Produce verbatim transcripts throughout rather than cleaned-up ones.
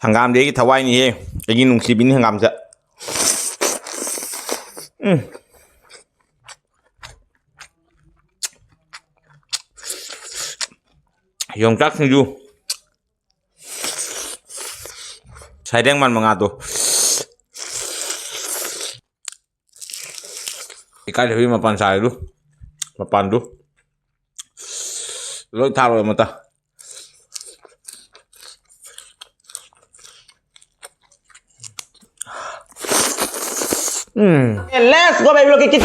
ꯍꯪꯒꯥꯝꯗꯤ ꯑꯩꯒꯤ ꯊꯋꯥꯏꯅꯤꯍꯦ, ꯑꯩꯒꯤ ꯅꯨꯡꯁꯤꯕꯤꯅꯤ ꯍꯪꯒꯥꯝꯁꯦ꯫ ꯎꯝ꯫ ꯌꯣꯡꯆꯥꯛ ꯁꯤꯡꯖꯨ꯫ ꯁꯥꯏꯔꯦꯡ ꯃꯥꯟ ꯃꯉꯥꯗꯣ꯫ ꯏꯀꯥꯏꯊꯕꯤ ꯃꯄꯥꯟ ꯁꯥꯔꯤꯗꯨ, ꯃꯄꯥꯟꯗꯨ ꯂꯣꯏ ꯊꯥꯔꯣꯏ ꯑꯃꯇ꯫ ꯎꯝ꯫ Let's go, baby, look at it.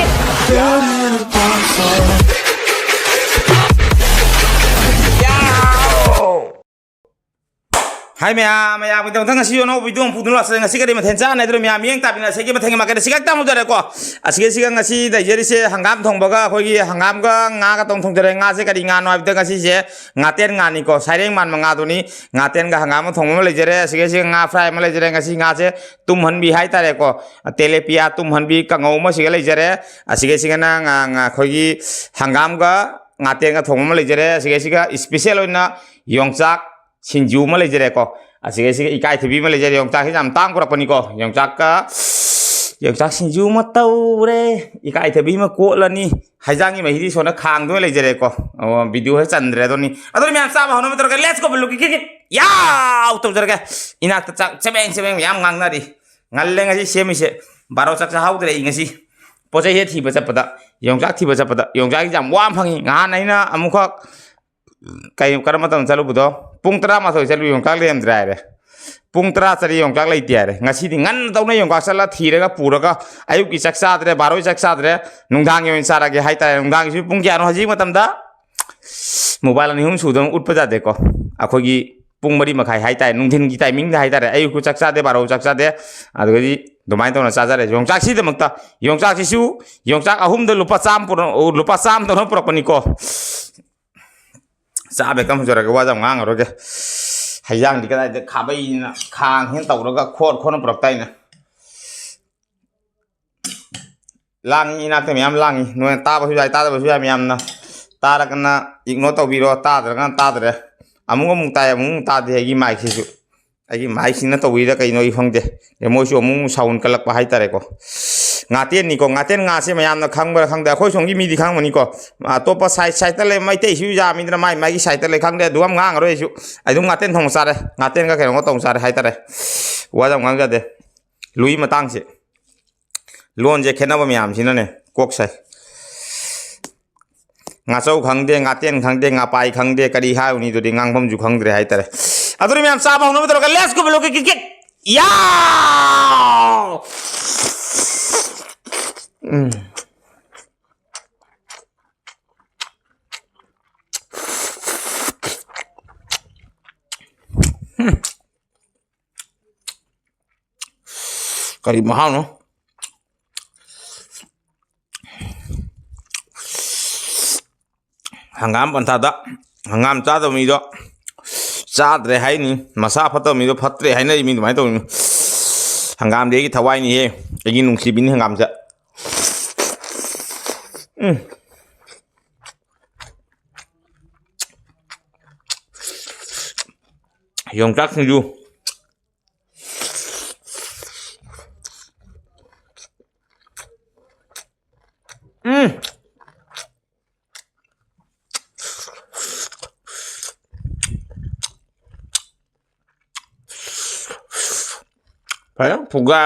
ꯍꯥꯏ ꯃꯌꯥꯝ, ꯃꯌꯥꯝꯒꯤꯗꯃꯛꯇ ꯉꯁꯤ ꯑꯅꯧꯕ video ꯑꯃ ꯄꯨꯗꯨꯅ ꯂꯥꯛꯆꯔꯦ꯫ ꯉꯁꯤ ꯀꯔꯤ ꯃꯊꯦꯜ ꯆꯥꯅꯤ ꯍꯥꯏꯗꯨꯅ ꯃꯌꯥꯝ ꯃꯤꯠꯌꯦꯡ ꯇꯥꯕꯤꯅ ꯁꯤꯒꯤ ꯃꯊꯦꯜꯒꯤ ꯃꯥꯏꯀꯩꯗ ꯁꯤꯒ ꯇꯥꯃꯨꯖꯔꯦ ꯀꯣ꯫ ꯑꯁꯤꯒꯤꯁꯤꯒ ꯉꯁꯤ ꯂꯩꯖꯔꯤꯁꯦ ꯍꯪꯒꯥꯝ ꯊꯣꯡꯕꯒ ꯑꯩꯈꯣꯏꯒꯤ ꯍꯪꯒꯥꯝꯒ ꯉꯥꯒ ꯇꯧ ꯊꯣꯡꯖꯔꯦ꯫ ꯉꯥꯁꯦ ꯀꯔꯤ ꯉꯥꯅꯣ ꯍꯥꯏꯕꯗ ꯉꯁꯤꯁꯦ ꯉꯥꯇꯦꯟ ꯉꯥꯅꯤꯀꯣ, ꯁꯥꯏꯔꯦꯡ ꯃꯥꯟꯕ ꯉꯥꯗꯨꯅꯤ꯫ ꯉꯥꯇꯦꯟꯒ ꯍꯪꯒꯥꯝ ꯑꯃ ꯊꯣꯡꯕ ꯑꯃ ꯂꯩꯖꯔꯦ꯫ ꯑꯁꯤꯒꯤꯁꯤꯒ ꯉꯥ fry ꯑꯃ ꯂꯩꯖꯔꯦ꯫ ꯉꯁꯤ ꯉꯥꯁꯦ ꯇꯨꯝꯍꯟꯕꯤ ꯍꯥꯏꯇꯥꯔꯦꯀꯣ, ꯇꯦꯂꯦꯄꯤꯌꯥ ꯇꯨꯝꯍꯟꯕꯤ ꯀꯥꯡꯉꯧ ꯑꯃ ꯁꯤꯒ ꯂꯩꯖꯔꯦ꯫ ꯑꯁꯤꯒꯤꯁꯤꯒꯅ ꯉꯥ, ꯉꯥ, ꯑꯩꯈꯣꯏꯒꯤ ꯍꯪꯒꯥꯝꯒ ꯉꯥꯇꯦꯟꯒ ꯊꯣꯡꯕ ꯑꯃ ꯂꯩꯖꯔꯦ꯫ ꯑꯁꯤꯒꯤꯁꯤꯒ special ꯑꯣꯏꯅ ꯌꯣꯡꯆꯥꯛ ꯁꯤꯡꯖꯨ ꯑꯃ ꯂꯩꯖꯔꯦꯀꯣ꯫ ꯑꯁꯤꯒ ꯁꯤꯒ ꯏꯀꯥꯏꯊꯕꯤ ꯑꯃ ꯂꯩꯖꯔꯦ꯫ ꯌꯣꯡꯆꯥꯛꯁꯤ ꯌꯥꯝ ꯇꯥꯡ ꯄꯨꯔꯛꯄꯅꯤꯀꯣ꯫ ꯌꯣꯡꯆꯥꯛꯀ, ꯌꯣꯡꯆꯥꯛ ꯁꯤꯡꯖꯨ ꯑꯃ ꯇꯧꯔꯦ, ꯏꯀꯥꯏꯊꯕꯤ ꯑꯃ ꯀꯣꯠꯂꯅꯤ, ꯍꯩꯖꯥꯡꯒꯤ ꯃꯍꯤꯗꯤ ꯁꯣꯝꯗ ꯈꯥꯡꯗ ꯑꯣꯏꯅ ꯂꯩꯖꯔꯦꯀꯣ꯫ ꯑꯣ, video ꯁꯦ ꯆꯟꯗ꯭ꯔꯦ ꯑꯗꯨꯅꯤ꯫ ꯑꯗꯨꯅ ꯃꯌꯥꯝ ꯆꯥꯕ ꯍꯧꯅꯕ ꯇꯧꯔꯒ let's go, ꯕꯦꯂꯨꯀꯤ ꯀꯤꯛ ꯀꯤꯛ ꯌꯥꯎ ꯇꯧꯖꯔꯒꯦ꯫ ꯏꯅꯥꯛꯇ ꯆꯥꯛ ꯆꯕꯦꯡ ꯆꯕꯦꯡ ꯃꯌꯥꯝ ꯉꯥꯡꯅꯔꯤ꯫ ꯉꯜꯂꯦ ꯉꯁꯤ ꯁꯦꯝꯃꯤꯁꯦ꯫ ꯕꯥꯔꯣ ꯆꯥꯛ ꯆꯥꯍꯧꯗ꯭ꯔꯦ ꯑꯩ ꯉꯁꯤ꯫ ꯄꯣꯠ ꯆꯩꯁꯦ ꯊꯤꯕ ꯆꯠꯄꯗ, ꯌꯣꯡꯆꯥꯛ ꯊꯤꯕ ꯆꯠꯄꯗ ꯌꯣꯡꯆꯥꯛꯁꯤ ꯌꯥꯝ ꯋꯥ ꯑꯃ ꯐꯪꯉꯤ꯫ ꯅꯍꯥꯟ ꯑꯩꯅ ꯑꯃꯨꯛꯈꯛ ꯀꯩ, ꯀꯔꯝꯕ ꯃꯇꯝꯗ ꯆꯠꯂꯨꯕꯗꯣ? ꯄꯨꯡ ꯇꯔꯥꯃꯥꯊꯣꯏ ꯆꯠꯂꯨ, ꯌꯣꯡꯆꯥꯛ ꯂꯩꯔꯝꯗ꯭ꯔꯦ ꯍꯥꯏꯔꯦ꯫ ꯄꯨꯡ ꯇꯔꯥ ꯆꯠꯂꯤ, ꯌꯣꯡꯆꯥꯛ ꯂꯩꯇꯦ ꯍꯥꯏꯔꯦ꯫ ꯉꯁꯤꯗꯤ ꯉꯟꯅ ꯇꯧꯅ ꯌꯣꯡꯆꯥꯛ ꯆꯠꯂ ꯊꯤꯔꯒ ꯄꯨꯔꯒ ꯑꯌꯨꯛꯀꯤ ꯆꯥꯛ ꯆꯥꯗ꯭ꯔꯦ, ꯕꯥꯔꯣꯒꯤ ꯆꯥꯛ ꯆꯥꯗ꯭ꯔꯦ, ꯅꯨꯡꯗꯥꯡꯒꯤ ꯑꯣꯏꯅ ꯆꯥꯔꯒꯦ ꯍꯥꯏꯇꯥꯔꯦ꯫ ꯅꯨꯡꯗꯥꯡꯒꯤꯁꯨ ꯄꯨꯡ ꯀꯌꯥꯅꯣ ꯍꯧꯖꯤꯛ ꯃꯇꯝꯗ? Mobile ꯑꯅꯤ ꯑꯍꯨꯝ ꯁꯨꯗꯅ ꯎꯠꯄ ꯌꯥꯗꯦꯀꯣ꯫ ꯑꯩꯈꯣꯏꯒꯤ ꯄꯨꯡ ꯃꯔꯤ ꯃꯈꯥꯏ ꯍꯥꯏꯇꯥꯔꯦ, ꯅꯨꯡꯊꯤꯟꯒꯤ timing ꯗ ꯍꯥꯏꯇꯥꯔꯦ꯫ ꯑꯌꯨꯛꯁꯨ ꯆꯥꯛ ꯆꯥꯗꯦ, ꯕꯥꯔꯣ ꯆꯥꯛ ꯆꯥꯗꯦ, ꯑꯗꯨꯗꯒꯤ ꯑꯗꯨꯃꯥꯏꯅ ꯇꯧꯅ ꯆꯥꯖꯔꯦ꯫ ꯌꯣꯡꯆꯥꯛꯁꯤꯗꯃꯛꯇ, ꯌꯣꯡꯆꯥꯛꯁꯤꯁꯨ, ꯌꯣꯡꯆꯥꯛ ꯑꯍꯨꯝꯗ ꯂꯨꯄꯥ ꯆꯥꯝꯃ ꯄꯨꯔ-, ꯂꯨꯄꯥ ꯆꯥꯝꯃ ꯇꯧꯅ ꯄꯨꯔꯛꯄꯅꯤꯀꯣ꯫ ꯆꯥꯕ ꯍꯦꯛꯇ ꯍꯧꯖꯔꯒꯦ, ꯋꯥꯁꯦ ꯌꯥꯝ ꯉꯥꯡꯉꯔꯣꯏꯒꯦ꯫ ꯍꯩꯖꯥꯡꯗꯤ ꯀꯗꯥꯏꯗ ꯈꯥꯕꯩꯅ ꯈꯥꯡ ꯍꯦꯟ ꯇꯧꯔꯒ ꯈꯣꯠ ꯈꯣꯠꯅ ꯄꯨꯔꯛꯇꯥꯏꯅꯦ꯫ ꯂꯥꯡꯉꯤ, ꯏꯅꯥꯛꯇ ꯃꯌꯥꯝ ꯂꯥꯡꯉꯤ꯫ ꯅꯣꯏꯅ ꯇꯥꯕꯁꯨ ꯌꯥꯏ, ꯇꯥꯗꯕꯁꯨ ꯌꯥꯏ꯫ ꯃꯌꯥꯝꯅ ꯇꯥꯔꯒꯅ ignore ꯇꯧꯕꯤꯔꯣ, ꯇꯥꯗ꯭ꯔꯒꯅ ꯇꯥꯗ꯭ꯔꯦ꯫ ꯑꯃꯨꯛ ꯑꯃꯨꯛ ꯇꯥꯏ, ꯑꯃꯨꯛ ꯑꯃꯨꯛ ꯇꯥꯗꯦ ꯑꯩꯒꯤ mic ꯁꯤꯁꯨ꯫ ꯑꯩꯒꯤ ꯃꯥꯏꯁꯤꯅ ꯇꯧꯕꯤꯔ ꯀꯩꯅꯣ ꯑꯩ ꯈꯪꯗꯦ꯫ ꯑꯦ, ꯃꯣꯏꯁꯨ ꯑꯃꯨꯛ ꯁꯥꯎꯟ ꯀꯜꯂꯛꯄ ꯍꯥꯏꯇꯥꯔꯦꯀꯣ꯫ ꯉꯥꯇꯦꯟꯅꯤꯀꯣ, ꯉꯥꯇꯦꯟ ꯉꯥꯁꯦ ꯃꯌꯥꯝꯅ ꯈꯪꯕ꯭ꯔꯥ ꯈꯪꯗꯦ, ꯑꯩꯈꯣꯏ ꯁꯣꯝꯒꯤ ꯃꯤꯗꯤ ꯈꯪꯕꯅꯤꯀꯣ꯫ ꯑꯇꯣꯞꯄ ꯁꯥꯏꯠ ꯁꯥꯏꯠꯇ ꯂꯩ, ꯃꯩꯇꯩꯁꯨ ꯌꯥꯝꯃꯤꯗꯅ, ꯃꯥꯏ ꯃꯥꯏꯒꯤ ꯁꯥꯏꯠꯇ ꯂꯩ, ꯈꯪꯗꯦ꯫ ꯑꯗꯨ ꯌꯥꯝ ꯉꯥꯡꯉꯔꯣꯏ ꯑꯩꯁꯨ꯫ ꯑꯩ ꯑꯗꯨꯝ ꯉꯥꯇꯦꯟ ꯊꯣꯡꯕ ꯆꯥꯔꯦ, ꯉꯥꯇꯦꯟꯒ ꯀꯩꯅꯣꯒ ꯇꯧ ꯆꯥꯔꯦ ꯍꯥꯏꯇꯥꯔꯦ꯫ ꯋꯥ ꯌꯥꯝ ꯉꯥꯡꯖꯗꯦ꯫ ꯂꯨꯏ ꯃꯇꯥꯡꯁꯦ꯫ ꯂꯣꯟꯁꯦ ꯈꯦꯠꯅꯕ ꯃꯌꯥꯝꯁꯤꯅꯅꯦ ꯀꯣꯛ ꯁꯥꯏ꯫ ꯉꯥꯆꯧ ꯈꯪꯗꯦ, ꯉꯥꯇꯦꯟ ꯈꯪꯗꯦ, ꯉꯥꯄꯥꯏ ꯈꯪꯗꯦ, ꯀꯔꯤ ꯍꯥꯏꯔꯨꯅꯤ? ꯑꯗꯨꯗꯤ ꯉꯥꯡꯐꯝꯁꯨ ꯈꯪꯗ꯭ꯔꯦ ꯍꯥꯏꯇꯥꯔꯦ꯫ ꯑꯗꯨꯅ ꯃꯌꯥꯝ ꯆꯥꯕ ꯍꯧꯅꯕ ꯇꯧꯔꯒ, let's go, ꯕꯦꯂꯣ ꯀꯤꯠ ꯀꯤꯠ ꯀꯤꯠ! ꯌꯥꯎ! ꯎꯝ꯫ ꯀꯔꯤ ꯃꯍꯥꯎꯅꯣ? ꯍꯪꯒꯥꯝ ꯄꯟꯊꯥꯗ ꯍꯪꯒꯥꯝ ꯆꯥꯗꯕ ꯃꯤꯗꯣ ꯆꯥꯗ꯭ꯔꯦ ꯍꯥꯏꯅꯤ, ꯃꯁꯥ ꯐꯠꯇꯕ ꯃꯤꯗꯣ ꯐꯠꯇ꯭ꯔꯦ ꯍꯥꯏꯅꯔꯤ ꯃꯤ ꯑꯗꯨꯃꯥꯏꯅ ꯇꯧꯔꯤꯅꯤ꯫ ꯍꯪꯒꯥꯝꯗꯤ ꯑꯩꯒꯤ ꯊꯋꯥꯏꯅꯤꯍꯦ, ꯑꯩꯒꯤ ꯅꯨꯡꯁꯤꯕꯤꯅꯤ ꯍꯪꯒꯥꯝꯁꯦ꯫ ꯎꯝ꯫ ꯌꯣꯡꯆꯥꯛ ꯁꯤꯡꯖꯨ꯫ ꯎꯝ꯫ ꯐꯖꯅ ꯐꯨꯒꯥ꯫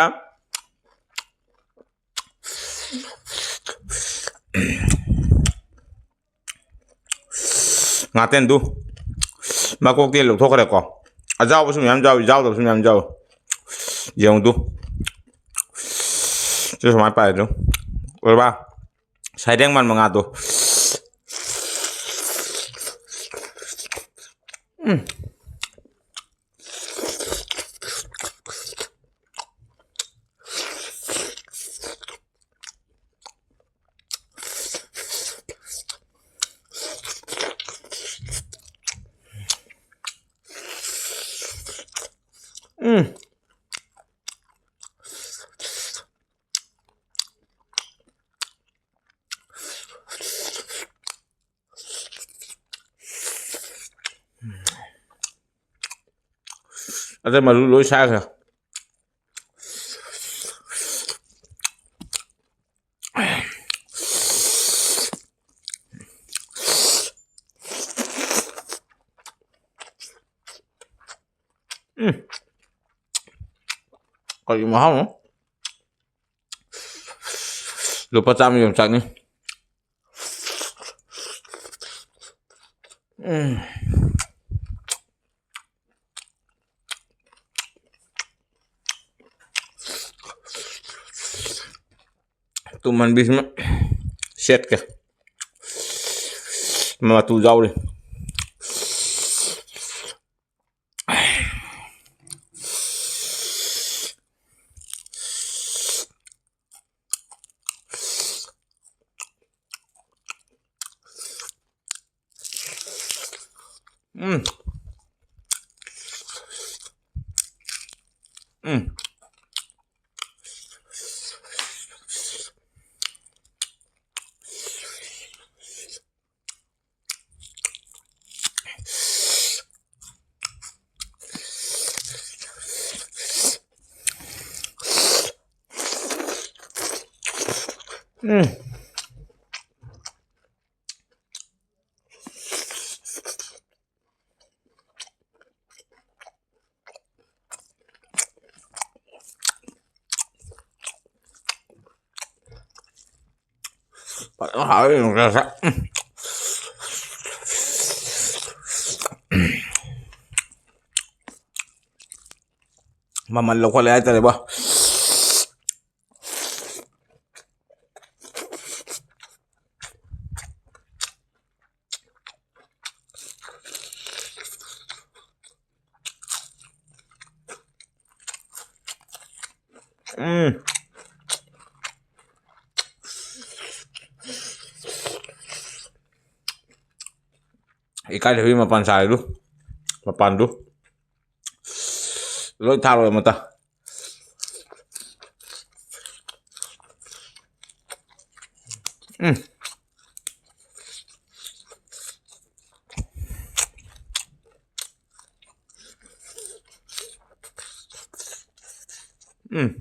ꯉꯥꯇꯦꯟꯗꯨ ꯃꯀꯣꯛꯇꯤ ꯂꯧꯊꯣꯛꯈ꯭ꯔꯦꯀꯣ꯫ ꯑꯖꯥꯎꯕꯁꯨ ꯃꯌꯥꯝ ꯌꯥꯎꯏ, ꯌꯥꯎꯗꯕꯁꯨ ꯃꯌꯥꯝ ꯌꯥꯎꯏ꯫ ꯌꯦꯡꯉꯨꯗꯨ꯫ ꯁꯤ ꯁꯨꯃꯥꯏꯅ ꯄꯥꯏꯗꯨ꯫ ꯎꯔꯕ? ꯁꯥꯏꯔꯦꯡ ꯃꯥꯟꯕ ꯉꯥꯗꯣ꯫ ꯎꯝ꯫ ꯎꯝ꯫ ꯑꯗꯩ ꯃꯔꯨ ꯂꯣꯏ ꯁꯥꯏꯈ꯭ꯔꯦ꯫ ꯎꯝ꯫ ꯀꯔꯤ ꯃꯍꯥꯎꯅꯣ? ꯂꯨꯄꯥ ꯆꯥꯝꯃ ꯌꯣꯟꯆꯥꯛꯅꯤ꯫ ꯎꯝ꯫ ꯇꯨꯝꯍꯟꯕꯤꯁꯤꯅ ꯁꯦꯠꯀꯦ꯫ ꯃꯇꯨ ꯌꯥꯎꯔꯤ꯫ ꯎꯝ꯫ ꯎꯝ꯫ ꯎꯝ꯫ ꯐꯖꯅ ꯍꯥꯎꯋꯤ ꯌꯣꯡꯆꯥꯛꯁꯦ꯫ ꯎꯝ꯫ ꯃꯃꯜ ꯂꯧꯈꯠꯂꯦ ꯍꯥꯏꯇꯥꯔꯦꯕꯣ꯫ ꯎꯝ꯫ ꯏꯀꯥꯏꯊꯕꯤ ꯃꯄꯥꯟ ꯁꯥꯔꯤꯗꯨ, ꯃꯄꯥꯟꯗꯨ ꯂꯣꯏ ꯊꯥꯔꯣꯏ ꯑꯃꯇ꯫ ꯎꯝ꯫ ꯎꯝ꯫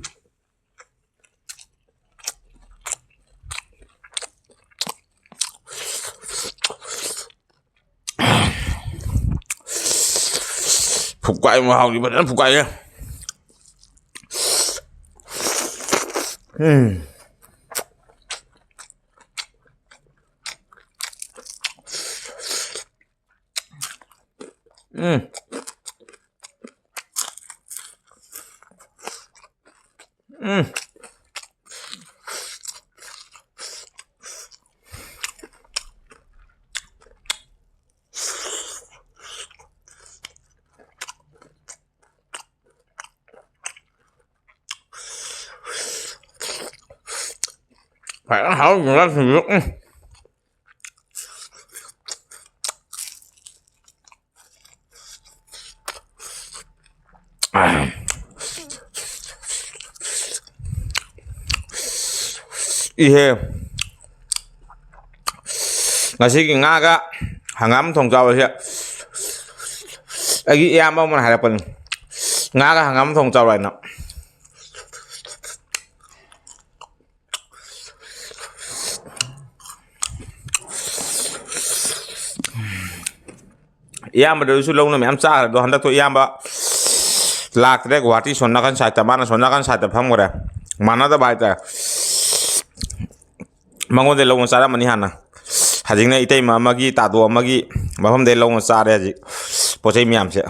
ꯐꯨꯀꯥꯏ ꯃꯍꯥꯎꯗꯤ ꯐꯖꯅ ꯐꯨꯀꯥꯏꯌꯦ꯫ ꯎꯝ꯫ ꯎꯝ꯫ ꯎꯝ꯫ ꯐꯖꯅ ꯍꯥꯎꯔꯤ ꯅꯨꯗꯜꯁꯤꯡꯁꯨ꯫ ꯎꯝ꯫ ꯏꯍꯦ꯫ ꯉꯁꯤꯒꯤ ꯉꯥꯒ ꯍꯪꯒꯥꯝ ꯊꯣꯡ ꯆꯥꯕꯁꯦ ꯑꯩꯒꯤ ꯏꯌꯥꯝꯕ ꯑꯃꯅ ꯍꯥꯏꯔꯛꯄꯅꯤ, ꯉꯥꯒ ꯍꯪꯒꯥꯝ ꯊꯣꯡ ꯆꯥꯎ ꯍꯥꯏꯅ꯫ ꯏꯌꯥꯝꯕꯗꯁꯨ ꯂꯧꯅ ꯃꯌꯥꯝ ꯆꯥꯈ꯭ꯔꯦ꯫ ꯑꯗꯣ ꯍꯟꯗꯛꯇꯣ ꯏꯌꯥꯝꯕ ꯂꯥꯛꯇ꯭ꯔꯦ, ꯒꯨꯍꯥꯇꯤ ꯁꯣꯝ ꯅꯥꯀꯟ ꯁꯥꯏꯠꯇ, ꯃꯥꯅ ꯁꯣꯝ ꯅꯥꯀꯟ ꯁꯥꯏꯠꯇ ꯐꯝꯈ꯭ꯔꯦ꯫ ꯃꯥꯟꯅꯗꯕ ꯍꯥꯏꯇꯥꯔꯦ꯫ ꯃꯉꯣꯟꯗ ꯂꯧꯅ ꯆꯥꯔꯝꯃꯅꯤ ꯍꯥꯟꯅ꯫ ꯍꯧꯖꯤꯛꯅ ꯏꯇꯩꯃ ꯑꯃꯒꯤ, ꯇꯥꯗꯣ ꯑꯃꯒꯤ ꯃꯐꯝꯗꯩ ꯂꯧꯅ ꯆꯥꯔꯦ ꯍꯧꯖꯤꯛ꯫ ꯄꯣꯠ ꯆꯩ ꯃꯌꯥꯝꯁꯦ꯫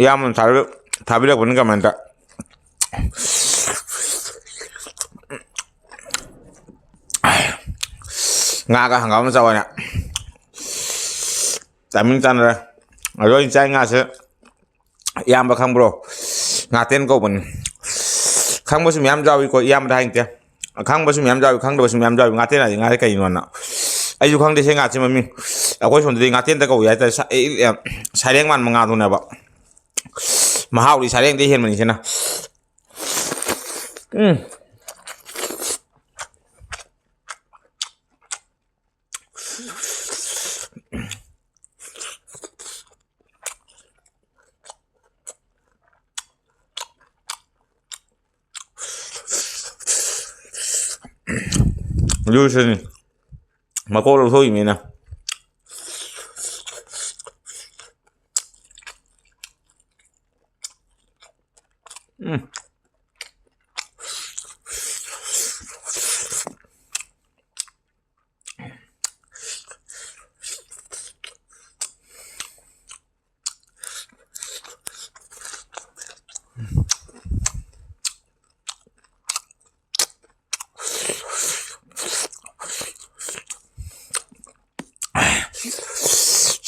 ꯏꯌꯥꯝꯕꯅ ꯊꯥꯕꯤ-, ꯊꯥꯕꯤꯔꯛꯄꯅꯤ ꯀꯃꯦꯟꯇ꯫ ꯉꯥꯒ ꯍꯪꯒꯥꯝ ꯑꯃ ꯆꯥꯎ ꯍꯥꯏꯅ꯫ ꯇꯥꯏꯃꯤꯡ ꯆꯥꯟꯅꯔꯦ꯫ ꯑꯗꯣ ꯑꯩꯅ ꯆꯥꯏ ꯉꯥꯁꯦ ꯏꯌꯥꯝꯕ ꯈꯪꯕ꯭ꯔꯣ? ꯉꯥꯇꯦꯟ ꯀꯧꯕꯅꯤ꯫ ꯈꯪꯕꯁꯨ ꯃꯌꯥꯝ ꯌꯥꯎꯏꯀꯣ, ꯏꯌꯥꯝꯕꯗ ꯍꯥꯏꯅꯤꯡꯗꯦ꯫ ꯈꯪꯕꯁꯨ ꯃꯌꯥꯝ ꯌꯥꯎꯏ, ꯈꯪꯗꯕꯁꯨ ꯃꯌꯥꯝ ꯌꯥꯎꯏ꯫ ꯉꯥꯇꯦꯟ ꯍꯥꯏꯗꯤ ꯉꯥꯁꯦ ꯀꯩꯅꯣꯅ꯫ ꯑꯩꯁꯨ ꯈꯪꯗꯦ ꯁꯤ ꯉꯥꯁꯤ ꯃꯃꯤꯡ꯫ ꯑꯩꯈꯣꯏ ꯁꯣꯝꯗꯗꯤ ꯉꯥꯇꯦꯟꯗ ꯀꯧꯏ ꯍꯥꯏꯇꯥꯔꯦ꯫ ꯁ-, ꯑꯦ, ꯑꯦ, ꯁꯔꯦꯡ ꯃꯥꯟꯕ ꯉꯥꯗꯨꯅꯦꯕ꯫ ꯃꯍꯥꯎꯗꯤ ꯁꯔꯦꯡꯗꯩ ꯍꯦꯟꯕꯅꯤ ꯁꯤꯅ꯫ ꯎꯝ꯫ ꯑꯗꯨꯁꯨꯅꯤ꯫ ꯃꯀꯣꯛ ꯂꯧꯊꯣꯛꯏꯅꯤꯅ꯫ ꯎꯝ꯫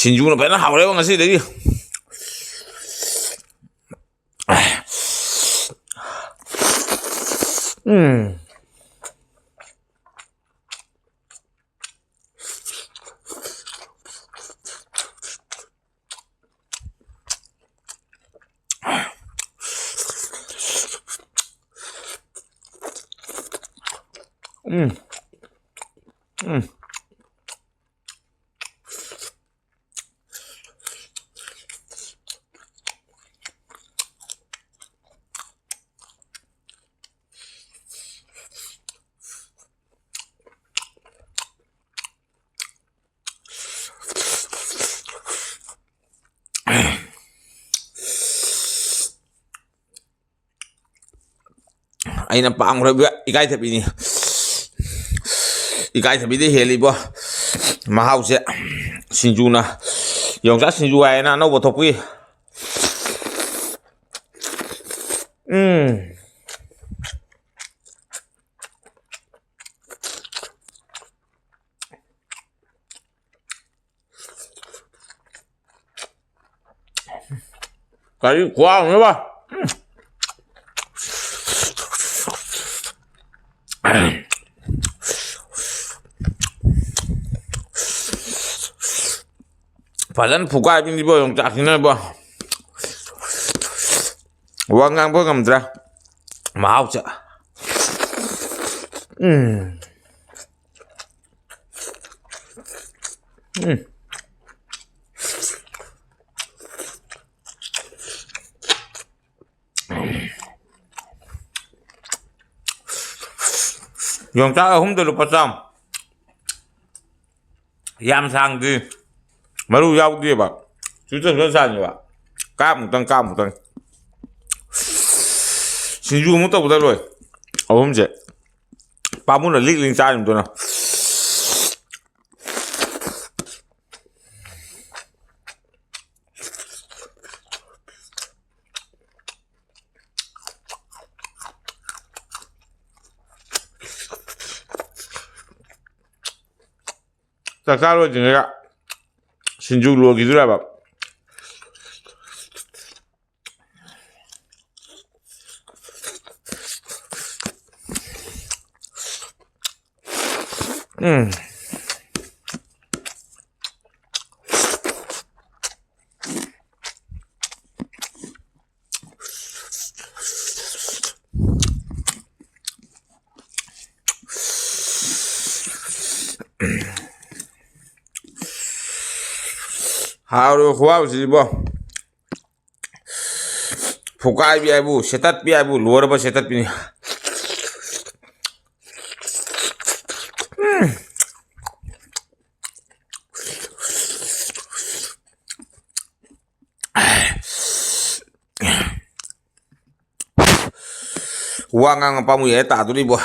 ꯁꯤꯡꯖꯨꯅ ꯐꯖꯅ ꯍꯥꯎꯔꯦꯕ ꯉꯁꯤꯗꯒꯤ꯫ ꯎꯝ꯫ ꯎꯝ꯫ ꯎꯝ꯫ ꯑꯩꯅ ꯄꯥꯝꯈ꯭ꯔꯕ ꯏꯀꯥꯏꯊꯕꯤꯅꯤ꯫ ꯏꯀꯥꯏꯊꯕꯤꯗ ꯍꯦꯜꯂꯤꯕꯣ ꯃꯍꯥꯎꯁꯦ꯫ ꯁꯤꯡꯖꯨꯅ, ꯌꯣꯡꯆꯥꯛ ꯁꯤꯡꯖꯨ ꯍꯥꯏꯅ ꯑꯅꯧꯕ ꯊꯣꯛꯄꯒꯤ꯫ ꯎꯝ꯫ ꯀꯔꯤ ꯈꯨꯍꯥꯎꯅꯣꯕ? ꯎꯝ꯫ ꯐꯖꯅ ꯐꯨꯒꯥꯏꯕꯤꯅꯤꯕꯣ ꯌꯣꯡꯆꯥꯛꯁꯤꯅꯕꯣ꯫ ꯋꯥ ꯉꯥꯡꯕ ꯉꯝꯗ꯭ꯔꯦ꯫ ꯃꯍꯥꯎꯁꯦ꯫ ꯎꯝ꯫ ꯎꯝ꯫ ꯌꯣꯡꯆꯥꯛ ꯑꯍꯨꯝꯗ ꯂꯨꯄꯥ ꯆꯥꯝꯃ꯫ ꯌꯥꯝ ꯁꯥꯡꯗ꯭ꯔꯤ꯫ ꯃꯔꯨ ꯌꯥꯎꯗꯦꯕ꯫ ꯁꯨꯡꯆꯟ ꯆꯟ ꯁꯥꯅꯦꯕ꯫ ꯀꯥꯞꯃꯨꯛꯇꯪ, ꯀꯥꯞꯃꯨꯛꯇꯪ꯫ ꯁꯤꯡꯖꯨ ꯑꯃꯨꯛ ꯇꯧꯕꯗ ꯂꯣꯏ꯫ ꯑꯍꯨꯝꯁꯦ꯫ ꯄꯥꯝꯃꯨꯅ ꯂꯤꯛ ꯂꯤꯡ ꯆꯥꯔꯤꯕꯗꯨꯅ꯫ ꯆꯥꯛ ꯆꯥ ꯂꯣꯏꯗ꯭ꯔꯤꯉꯩꯗ ꯁꯤꯡꯖꯨ ꯂꯣꯏꯈꯤꯗꯣꯏꯔꯕ? ꯎꯝ꯫ ꯍꯥꯎꯔꯤꯕ ꯈꯨꯍꯥꯎꯁꯤꯗꯤꯕꯣ꯫ ꯐꯨꯒꯥꯏꯕꯤ ꯍꯥꯏꯕꯨ, ꯁꯦꯠꯇꯠꯄꯤ ꯍꯥꯏꯕꯨ, ꯂꯣꯏꯔꯕ ꯁꯦꯠꯇꯠꯄꯤꯅꯤ꯫ ꯎꯝ꯫ ꯋꯥ ꯉꯥꯡꯕ ꯄꯥꯝꯃꯨꯏ ꯍꯥꯏ ꯇꯥꯗꯣꯔꯤꯕꯣ꯫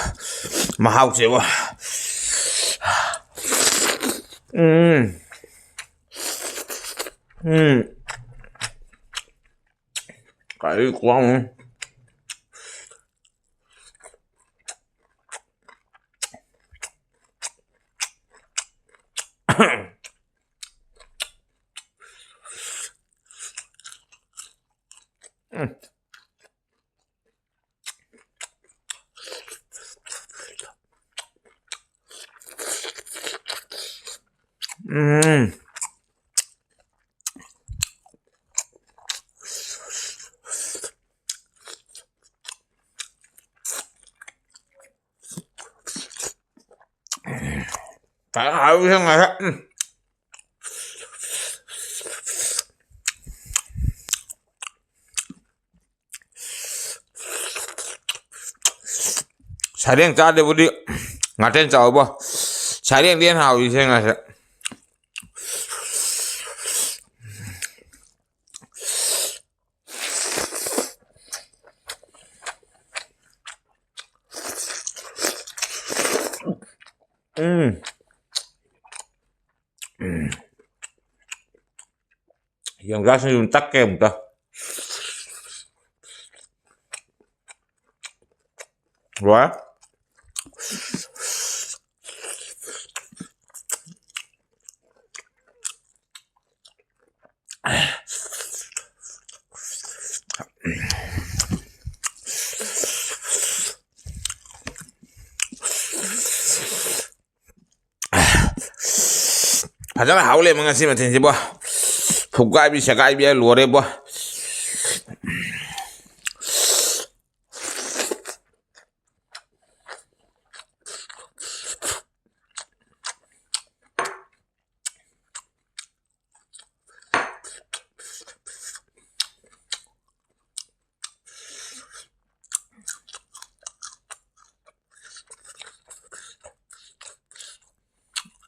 ꯃꯍꯥꯎꯁꯦꯕꯣ꯫ ꯎꯝ꯫ ꯎꯝ꯫ ꯀꯥꯏꯗꯩ ꯈꯨꯍꯥꯎꯅꯣ꯫ ꯎꯝ꯫ ꯎꯝ꯫ ꯐꯖꯅ ꯍꯥꯎꯔꯤꯁꯦ ꯉꯁꯥꯏ꯫ ꯎꯝ꯫ ꯁꯔꯦꯡ ꯆꯥꯗꯕꯨꯗꯤ ꯉꯥꯇꯦꯟ ꯆꯥꯎꯕ꯫ ꯁꯔꯦꯡꯗꯤ ꯍꯦꯟꯅ ꯍꯥꯎꯔꯤꯁꯦ ꯉꯁꯥꯏ꯫ ꯎꯝ꯫ ꯎꯝ꯫ ꯌꯣꯡꯆꯥꯛꯁꯤꯡꯁꯨ ꯑꯗꯨꯝ ꯇꯛꯀꯦ ꯑꯃꯨꯛꯇ꯫ ꯂꯣꯏꯔꯦ꯫ ꯐꯖꯅ ꯍꯥꯎ ꯂꯩꯔꯝꯃꯦ ꯉꯁꯤ ꯃꯊꯦꯜꯁꯤꯕꯣ꯫ ꯐꯨꯒꯥꯏꯕꯤ ꯁꯦꯒꯥꯏꯕꯤ ꯍꯥꯏ ꯂꯣꯏꯔꯦꯕꯣ꯫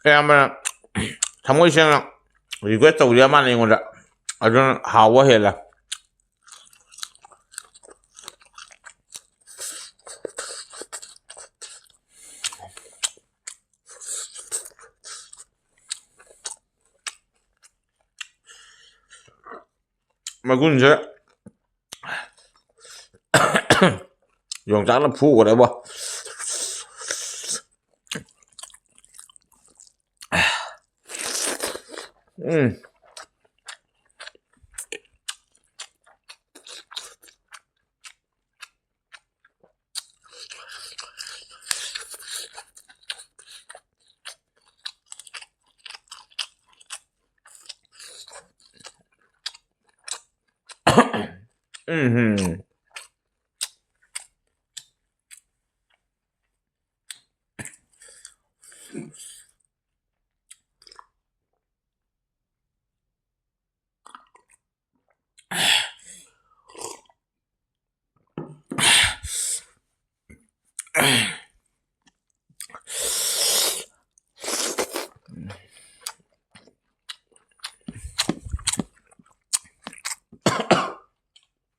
ꯑꯌꯥꯝꯕꯅ ꯊꯃꯣꯏ ꯁꯦꯡꯅ request ꯇꯧꯕꯤꯔ ꯃꯥꯜꯂꯦ ꯑꯩꯉꯣꯟꯗ, ꯑꯗꯨꯅ ꯍꯥꯎꯕ ꯍꯦꯜꯂꯦ꯫ ꯃꯒꯨꯟꯁꯦ ꯌꯣꯡꯆꯥꯛꯅ ꯐꯨꯈ꯭ꯔꯦꯕꯣ꯫ ꯎꯝ꯫ ꯎꯝ꯫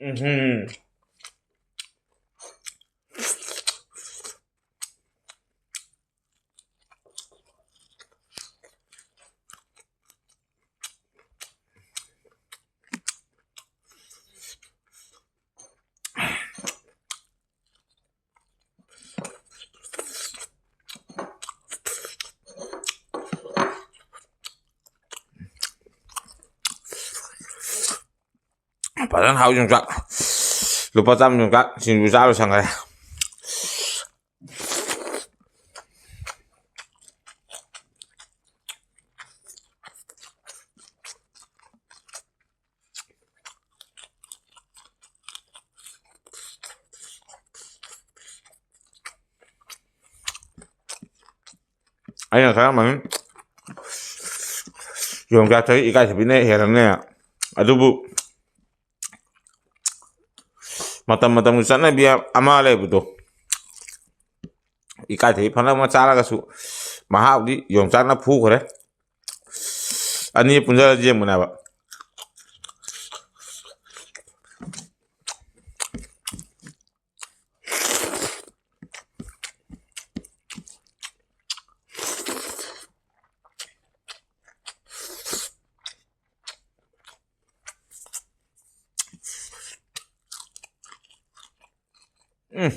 ꯎꯝ꯫ ꯐꯖꯅ ꯍꯥꯎ ꯌꯣꯡꯆꯥꯛ꯫ ꯂꯨꯄꯥ ꯆꯥꯝꯃ ꯌꯣꯡꯆꯥꯛ ꯁꯤꯡꯖꯨ ꯆꯥꯕ ꯁꯪꯈ꯭ꯔꯦ꯫ ꯑꯩꯅ ꯈꯜꯂꯝꯕꯅꯤ ꯌꯣꯡꯆꯥꯛꯇꯒꯤ ꯏꯀꯥꯏꯊꯕꯤꯅ ꯍꯦꯜꯂꯝꯅꯦ꯫ ꯑꯗꯨꯕꯨ ꯃꯇꯝ ꯃꯇꯝꯒꯤ ꯆꯠꯅꯕꯤ ꯑꯃ ꯂꯩꯕꯗꯣ, ꯏꯀꯥꯏꯊꯕꯤ ꯐꯅ ꯑꯃ ꯆꯥꯔꯒꯁꯨ ꯃꯍꯥꯎꯗꯤ ꯌꯣꯡꯆꯥꯛꯅ ꯐꯨꯈ꯭ꯔꯦ꯫ ꯑꯅꯤ ꯄꯨꯟꯁꯤꯜꯂ ꯌꯦꯡꯕꯅꯦꯕ꯫ ꯎꯝ꯫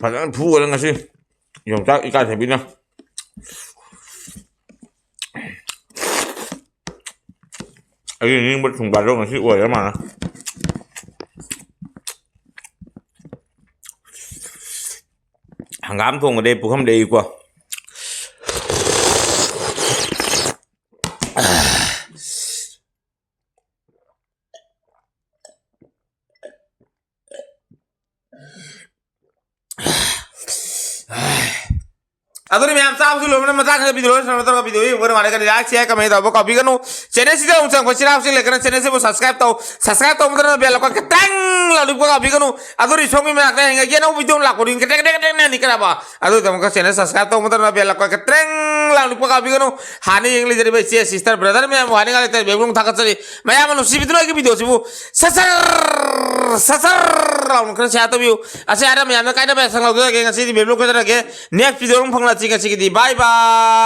ꯐꯖꯅ ꯐꯨꯒꯔꯦ ꯉꯁꯤ ꯌꯣꯡꯆꯥꯛ ꯏꯀꯥꯏꯊꯕꯤꯅ꯫ ꯑꯩꯒꯤ ꯅꯤꯡꯕ ꯊꯨꯡꯕꯗꯣ ꯉꯁꯤ ꯑꯣꯏꯔ ꯃꯥꯜꯂꯦ꯫ ꯍꯪꯒꯥꯝ ꯊꯣꯡꯕꯗꯩ ꯄꯨꯈꯝꯗꯩꯀꯣ꯫ ꯑꯗꯨꯅ ꯃꯌꯥꯝ ꯆꯥꯕꯁꯨ ꯂꯣꯏꯕꯅ ꯃꯇꯥꯡꯁꯤꯗ video ꯂꯣꯏꯁꯤꯟꯅꯕ ꯇꯧꯔꯒ video ꯌꯦꯡꯕ ꯅꯨꯡꯉꯥꯏꯔꯒꯗꯤ like, share, comment ꯇꯧꯕ ꯀꯥꯎꯕꯤꯒꯅꯨ꯫ Channel ꯁꯤꯗ ꯑꯃꯨꯛ ꯆꯪꯉꯛꯄ ꯏꯆꯤꯟ ꯏꯅꯥꯎꯁꯤꯡ ꯂꯩꯔꯒꯅ channel ꯁꯤꯕꯨ subscribe ꯇꯧ꯫ Subscribe ꯇꯧꯕ ꯃꯇꯝꯗ bell icon ꯈꯤꯇꯪ ꯂꯥꯎꯅꯤꯛꯄ ꯀꯥꯎꯕꯤꯒꯅꯨ꯫ ꯑꯗꯨꯅ ꯏꯁꯣꯝꯒꯤ ꯃꯅꯥꯛꯇ ꯍꯦꯡꯉꯒꯤ ꯑꯅꯧꯕ video ꯂꯥꯛꯄ ꯈꯨꯗꯤꯡ ꯀꯇꯦꯛ ꯀꯇꯦꯛ ꯀꯇꯦꯛ ꯅꯅꯤꯀꯔꯕ꯫ ꯑꯗꯨꯒꯤꯗꯃꯛꯇ channel subscribe ꯇꯧꯕ ꯃꯇꯝꯗ bell icon ꯈꯤꯇꯪ ꯂꯥꯎꯅꯤꯛꯄ ꯀꯥꯎꯕꯤꯒꯅꯨ꯫ ꯍꯥꯟꯅ ꯌꯦꯡꯂꯤꯖꯔꯤꯕ ꯏꯆꯦ sister brother ꯃꯌꯥꯝꯕꯨ ꯍꯥꯏꯅꯤꯡꯉꯥꯏ ꯂꯩꯇ꯭ꯔꯦ, ꯕꯦꯕꯨꯡ ꯊꯥꯒꯠꯆꯔꯤ꯫ ꯃꯌꯥꯝ ꯑꯃ ꯅꯨꯡꯁꯤꯕꯤꯗꯨꯅ ꯑꯩꯒꯤ video ꯁꯤꯕꯨ ꯁꯠ ꯁꯠ ꯁꯠ ꯁꯠ ꯂꯥꯎꯅ ꯈꯔ share ꯇꯧꯕꯤꯌꯨ꯫ ꯑꯁꯤ ꯍꯥꯏꯔ ꯃꯌꯥꯝꯅ ꯀꯥꯏꯅꯕ ꯌꯥꯁꯪ ꯂꯧꯖꯔꯒꯦ꯫ ꯉꯁꯤꯗꯤ ꯕꯦꯕꯨꯡ ꯀꯣꯏꯖꯔꯒꯦ꯫ Next video ꯑꯃꯨꯛ ꯐꯪꯂꯁꯤ꯫ ꯉꯁꯤꯒꯤꯗꯤ bye bye꯫